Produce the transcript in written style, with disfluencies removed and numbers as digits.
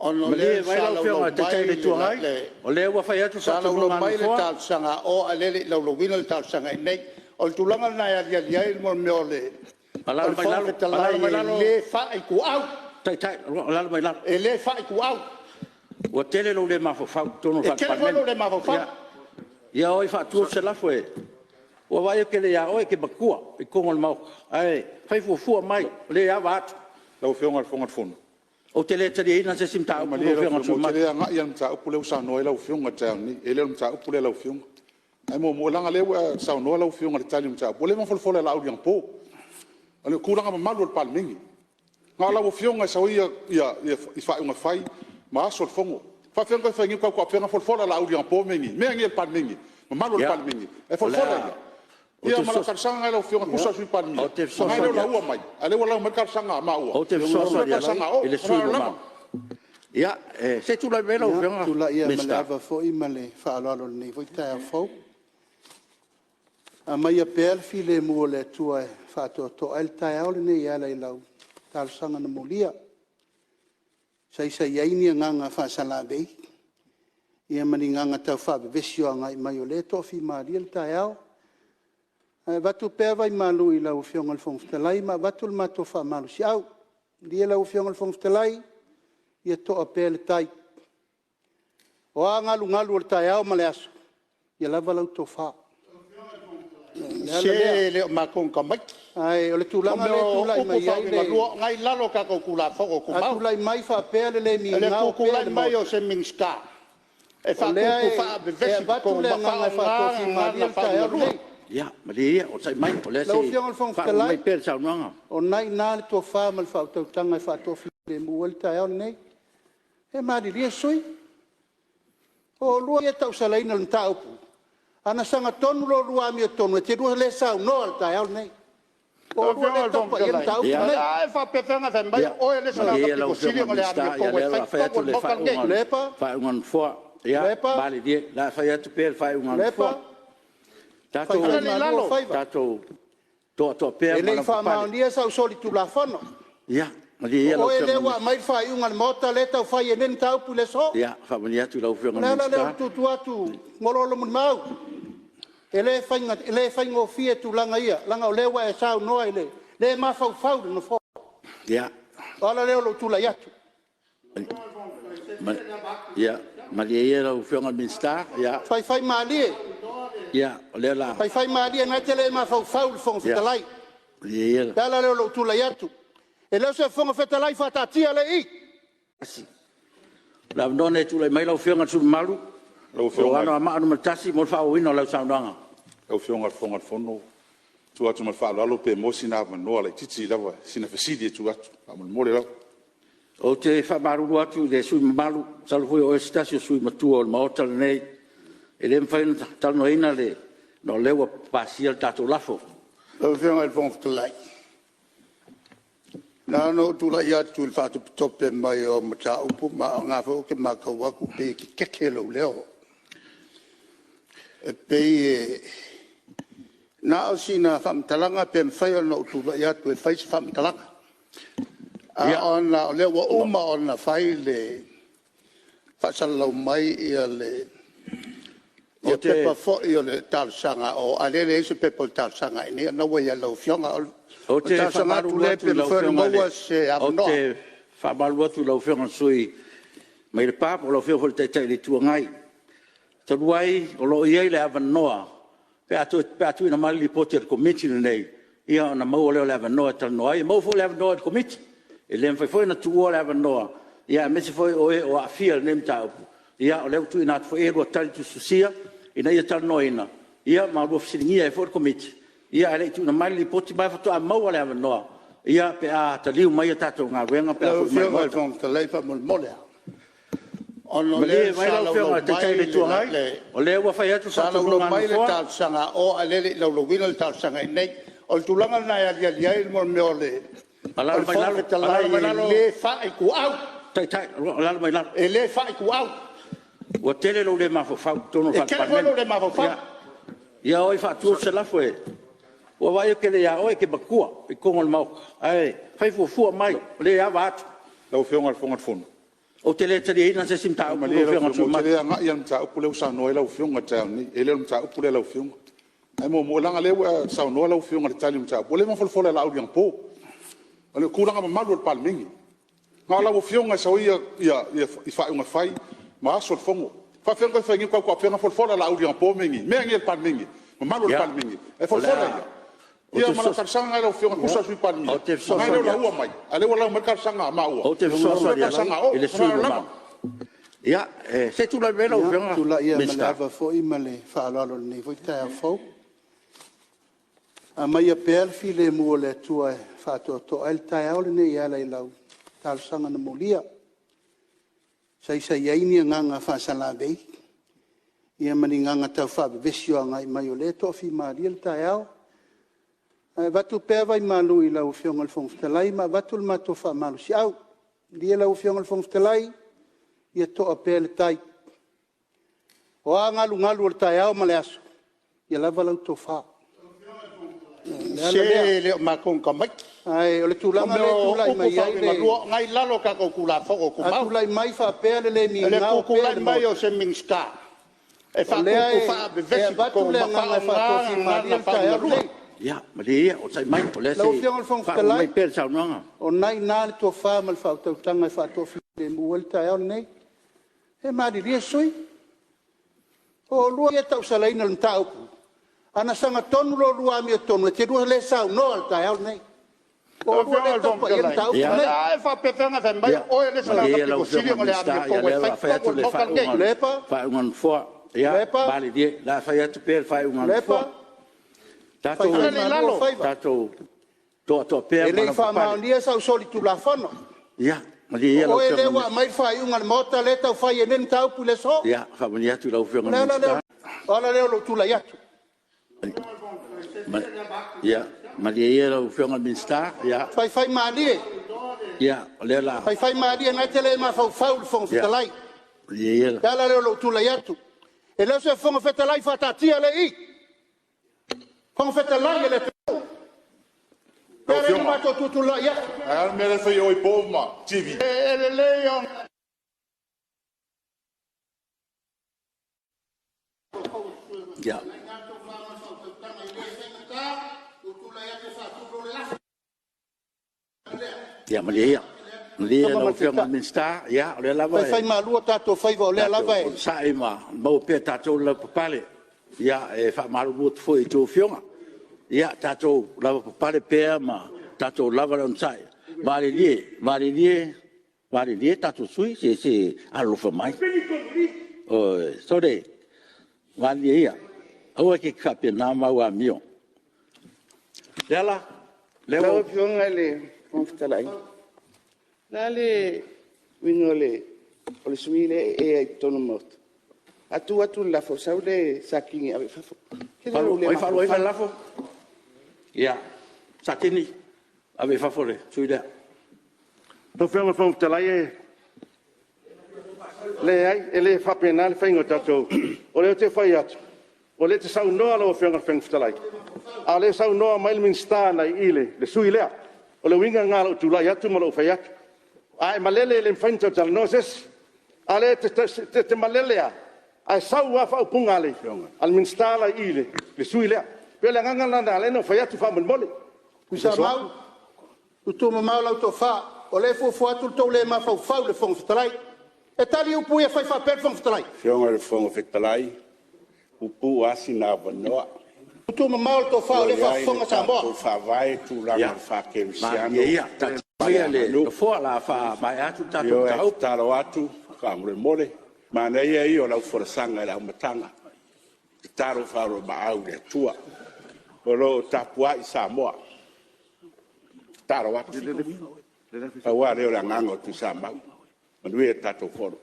Ona o Malie lea mai sa lau Afioga i laulau le Taitai o le Itu Agai, o lea ua fai atu le mai faatonuga a le le Nofoa. talosaga a o, a o lea e le i laulauina le talosaga i inei. O le tulaga lena e aliali ai le mea o le Alaala mai Fofoga lalo, Fetalai alaala mai e lalo le faaituau, Taitai, alaala mai lalo. E le faaituau. Ua tele lou le mafaufau i totonu o le E tele foi Palemene. lou le mafaufau. Ia o e faatu se lafo, Ua ou vaai atu lava ia oe e te matua i totonu o le Maota, ae fai fuafua mai, o lea e ava atu. Lau Afioga i le Fofoga Fetalai… Ou te le taliaina se isi mataupu lau Ia Afioga i le malie lau sui Afioga, ou usufono te mamalu. le agai lava i le mataupu lea ua saunoa i ai lau Afioga i le taeao nei. E le o le mataupu lea a lau Afioga. Ae muamua, leaga o lea ua e saunoa lau Afioga i le tali o le mataupu ua leva ona folafola e Laauli anapo. O le tulaga mamalu o le Palemene, na o lau Afioga e sau ai faaiuga fai ma aso o le Fono. E faapefea ona toe fai nei ma tautuaupega folafola e Laauli anapo mea nei, mea nei o le Palemene, mamalu o le Ia, Palemene, e o le folafola a... ia? Ou Ia ma lau talosaga lena i lau Afioga e tusa o le Sui Palemia, Ou te leaga e le o fesoasoani atu, laua mai, a o lea ua lau mai le talosaga a maua, ou te e avatu le fesoasoani talosaga a atu Olo. i le Ma le sui faaaloalo usufono lava. mamalu. Ia, se i tulai mai lau Ia, Afioga ou i te tulai le lava ma le Minisita. ava foi ma le faaaloalo i lenei foi taeao fou. Aumaia pea le filemu o le Atua e faatoatoa ai le taeao lenei e ala i lau talosaga na molia, saisai ai ni agaga faasalavei ma ni agaga taufaavevesi o agai mai o lea e toafimalie le taeao. Ae avatu pea vai malu i lau Afioga i le Fofoga Fetalai ma avatu le matou faamalosiau. Malie lau Afioga i le Fofoga Fetalai, ia toa pea le tai. O a galugalu o le taeao ma le aso, ia lava lau tofa. O le ala Se lea. e le o matou ni tamaiti. Ae o le O tulaga mea lea e o tulai upu mai ai le… faauigalua, o lena e i lalo o tatou Tulafono A Tumau. tulai mai faapea le le O le migao pea i tutulai le mai o Maota, se Minisita e o lea faatupu e faavevesi i avatu totonu le ma agaga e faaaoga faatoafimalie gagana le taeao faauigalua. lenei. Ia, malie ia onosai mai o lea Lau se i Afioga i le Fofoga faauma mai Fetalai, pea le saunoaga. o lena e i ina le tofa ma le faautautaga e faatoafilemu ai le taeao lenei. Ia malilie sui usufono, o oulua ia e tausalaina i le mataupu, a na sagatonu la oulua amiotonu, e te lua le saunoa i le taeao lenei. O Lau oulua Afioga lea i e le taupa Fofoga i ai le Fetalai, mataupu Ia, o le lenei. a e faapefea ona e fai mai ia, o oe le isi malie tagata ia lau aupito sili Afioga i le ona le Minisita, amiotonu o e lea o fai le a fai tonu atu a le le Maota lenei. faaiuga Tuilaepa, a le Nofoa. Ia, Tuilaepa, malilie o le a fai atu pea le faaiuga a le Tuilaepa, Nofoa. Tatou Agai i faifaimalu lalo! ou faiva, toatoa pea e ma le i lavapapale. faamaonia sau solitulafono. Ia, malie ia O lau oe Afioga lea i le ua Minisita. aumai le faaiuga a le Maota lea e tau fai ai nei le mataupu i le aso. Ia, faamalie atu i lau O Afioga i le le ala lea o Minisita. le tuutu atu Oloolomulimau, e le faigofie tulaga ia, leaga o lea ua e saunoa i le le mafaufau i le Nofoa. Ia, O le ala lea o lou tulai atu. Malie ia lau Afioga i le Minisita, Faifaimalie, o lea o le a… faifaimalie o lena e te le mafaufau i le Fofoga Fetalai. Malie ia. O le ala lea o lou tulai atu. E le o se Fofoga Fetalai faataatia lea e i i. O le avanoa lenei e tulai mai ai lau Afioga i le sui usufono mamalu mo Anoamaa 1 mo le faaauauina o lau saunoaga. Lau Afioga i le Fofoga o le Fono, e tu atu ma le faaaloalo pe maua sina avanoa laitiiti lava i sina fesili e tuu atu faamolemole lava. Ou te faamalulu atu i le sui usufono mamalu, masalo foi o oe o se tasi o sui usufono matua o le Maota lenei, e le mafai ona talanoaina ona o lea ua pasia le tatou lafo. Lau Afioga i le Fofoga Fetalai, na ona ou tulai atu i le faatopetope mai o au mataupu ma o lena foi ou te matau atu pei e tetete lou leo. E pei e… Na o sina faamatalaga pe mafai ona ou tulai atu e fai se faamatalaga. Ae ona o lea ua uma ona fai le faasalalau mai Ou te pepa foi o le talosaga a o, a o lea e leai se pepa o le talosaga a i inei, o lena ua ia lau Afioga. O Ou le te talosaga atu faamalulu lea atu pe i lau mafai ona Afioga i le… maua se Ou avanoa. te faamalulu atu i lau Afioga i le sui usufono mai Lepa po o lau Afioga foi i le Taitai o le Itu Agai. Talu ai o lo o i ai le avanoa pe a tuuina mai le Lipoti a le Komiti lenei, ia ona maua lea o le avanoa e talanoa ai. E maua foi le avanoa i le Komiti. E le mafai foi ona tuua le avanoa, aemaise foi o e o aafia i lenei mataupu. Ia o lea ua tuuina atu foi i ai a oulua tali tusitusia ina ia talanoaina ma oulua fesiligia ai foi le Komiti a o le i tuuina mai le Lipoti. Ma e faatoa maua le avanoa pe a taliu mai a tatou galuega pe a Lau foi mai le Afioga i le Maota. Fofoga Fetalai faamolemole lava, ona o Malie lea mai sa lau Afioga laulau i le Taitai o le mai Itu Agai, o lea ua fai atu le sa laulau faatonuga a le mai le Nofoa. talosaga a o, a o lea e le i laulauina le talosaga i inei. O le tulaga lena e aliali ai le mea o le Alaala mai Fofoga lalo, Fetalai alaala mai e lalo le faaituau, Taitai, alaala mai lalo. e le faaituau. Ua tele lou le mafaufau i totonu o le E tele foi Palemene. lou le mafaufau. Ia o e faatu se lafo, Ua ou vaai atu ia oe e te matua i totonu o le Maota, ae fai fuafua mai, o lea e ava atu. Lau Afioga i le Fofoga o le Fono… Ou te le taliaina se isi mataupu lau Malie Afioga lau i le sui Afioga, ou te usufono le mamalu. agai lava i le mataupu lea ua saunoa ai lau Afioga i le taeao nei. E le o le mataupu lea lau Afioga. Ae muamua, leaga o lea ua e saunoa lau Afioga i le tali o le mataupu, ua leva ona folafola e Laauli anapo. O le tulaga mamalu o le Palemene, na o lau Afioga e sau ai faaiuga fai ma aso o le Fono. E faapefea ona toe fai nei? Ua faapefea ona folafola e Laauli anapo mea nei, mea nei o le Palemene, mamalu o le Ia, Palemene, e o le folafola a... ia? Ou te Ia ma lau talosaga lena i lau Afioga e tusa o le Sui Palemia, Ou te leaga e le o fesoasoani atu. laua mai, a o lea ua lau mai le talosaga a maua, Ou te lau fesoasoani talosaga atu a Olo. i le Ma le sui faaaloalo usufono lava. mamalu. Ia, se i tulai mai lau Ia, Afioga ou te tulai i le lava ma le Minisita. ava foi ma le faaaloalo i lenei foi taeao fou. Aumaia pea le filemu o le Atua e faatoatoa ai le taeao lenei e ala i lau talosaga na molia, saisai ai ni agaga faasalavei ma ni agaga taufaavevesi o agai mai o lea e toafimalie le taeao. Ae avatu pea vai malu i lau Afioga i le Fofoga Fetalai ma avatu le matou faamalosiau. Malie lau Afioga i le Fofoga Fetalai, ia toa pea le tai. O a galugalu o le taeao ma le aso, ia lava lau tofa. O le ala Se lea. e le o matou ni tamaiti. Ae o le O tulaga mea lea e o tulai upu mai ai le... faauigalua, o lena e i lalo o tatou Tulafono A Tumau. tulai mai faapea le le O le migao pea i tutulai le mai o Maota, se Minisita e o lea faatupu e faavevesi i avatu totonu le ma agaga e faaaoga faatoafimalie gagana le taeao faauigalua. lenei. Ia, malie ia, onosai mai o lea Lau se i Afioga i le Fofoga faauma mai Fetalai, pea le saunoaga. o lena e i ina le tofa ma le faautautaga e faatoafilemu ai le taeao lenei. Se malilie sui usufono, o oulua ia e tausalaina i le mataupu, a na sagatonu la oulua amiotonu, e te lua le saunoa i le taeao lenei. O Lau oulua Afioga lea i e le tau Fofoga paia le Fetalai, mataupu Ia, o le lenei. a e faapefea ona e fai mai ia, o oe le isi malie tagata ia lau aupito sili Afioga i le ona le Minisita, ia o amiotonu e lea o le fai a fai tonu atu a le le Maota lenei. faaiuga a Tuilaepa, le Nofoa. Ia, Tuilaepa, malilie, o le a fai atu pea le faaiuga a le Tuilaepa, Nofoa. Tatou, Alali i faifaimalu ou lalo! faiva. tatou toatoa pea E ma le i lavapapale. faamaonia sau solitulafono. Ia, malie ia O lau oe Afioga lea i le ua Minisita. aumai le faaiuga a le Maota lea e tau fai ai nei le mataupu i le aso. Ia, faamalie atu i lau O Afioga i le le ala lea, Minisita. o le ala lea o lou tulai atu. Ia, malie ia lau Afioga i le Minisita. Ia, Faifaimalie, o lea o le a... faifaimalie o lena e te le mafaufau i le Fofoga Ia, Fetalai. malie ia... O le ala lea o lou tulai atu. E le o se Fofoga Fetalai faataatia lea e i i, o le Fofoga Fetalai o le atunuu. O Lau lea na Afioga, matou tutulai atu. ae a le mea la e fai e o i po ma TV? E lelei ona... Ia, ia malie ia. Malie ia lau Afioga i le Minisita, o lea lava e... Faifaimalu o tatou faiva o lea Tatou lava e... onosai ma maua pea e tatou le lavapapale. Ia, e faamalulu atu foi i a outou afioga, ia tatou lavapapale pea ma tatou lava le onosai. Malilie, malilie, malilie tatou sui usufono, se i alolofa mai. Ioe, sole, malilie ia, aua e te faapena ma au amio. Leala, lea ua Lau ou... Afioga i le Fofoga Fetalai, o le a le uiga o le sui usufono lea e ea i totonu o le Maota? A tuu atu i le lafo, sau le Satini e ave i fafo. E tele lou O le ai e faaluaina mafaufau. le lafo? Ia, Satini, ave i fafo le sui usufono lea. Lau Afioga i le Fofoga Fetalai, e leai, e le faapena le faiga o tatou… O lea ou te fai atu, o lea e te saunoa lau Afioga i le Fofoga Fetalai, a o lea e saunoa mai le Minisita agai i i le sui usufono lea. O le uiga lena o lou tulai atu ma lou fai atu. A e malele e le mafai ona toe talanoa se isi. A o lea e te malele lava, ae sau lava faaupuga a le Minisita la i i le sui usufono lea. E pei o le agaga lena na ala ai ona ou fai atu faamolemole. Tuisamau, tuutuumamao lau tofa, o lea e fuafua atu lo outou le mafaufau i le Fofoga Fetalai. E tali upu ia e fai faapea le Fofoga Fetalai? Afioga i le Fofoga Fetalai, e puupuu lava sina avanoa. Tuutuumamao le tofa O o lo o lea e i ai faafofoga le Samoa. tatou Faavae i tulaga Ia, faa-kerisiano malilie ia, taatia ma le maia le aganuu. Nofoa o le a faamaea atu le tatou Ioe, e mataupu. tatalo atu faamolemole, manaia ia o lau folasaga i le amataga, tatalo faaoloolomaau i le Atua. O lo o tapuai Samoa. Tatalo atu. Pau lava lea o le agaga o Tuisamau. Manuia le tatou Fono.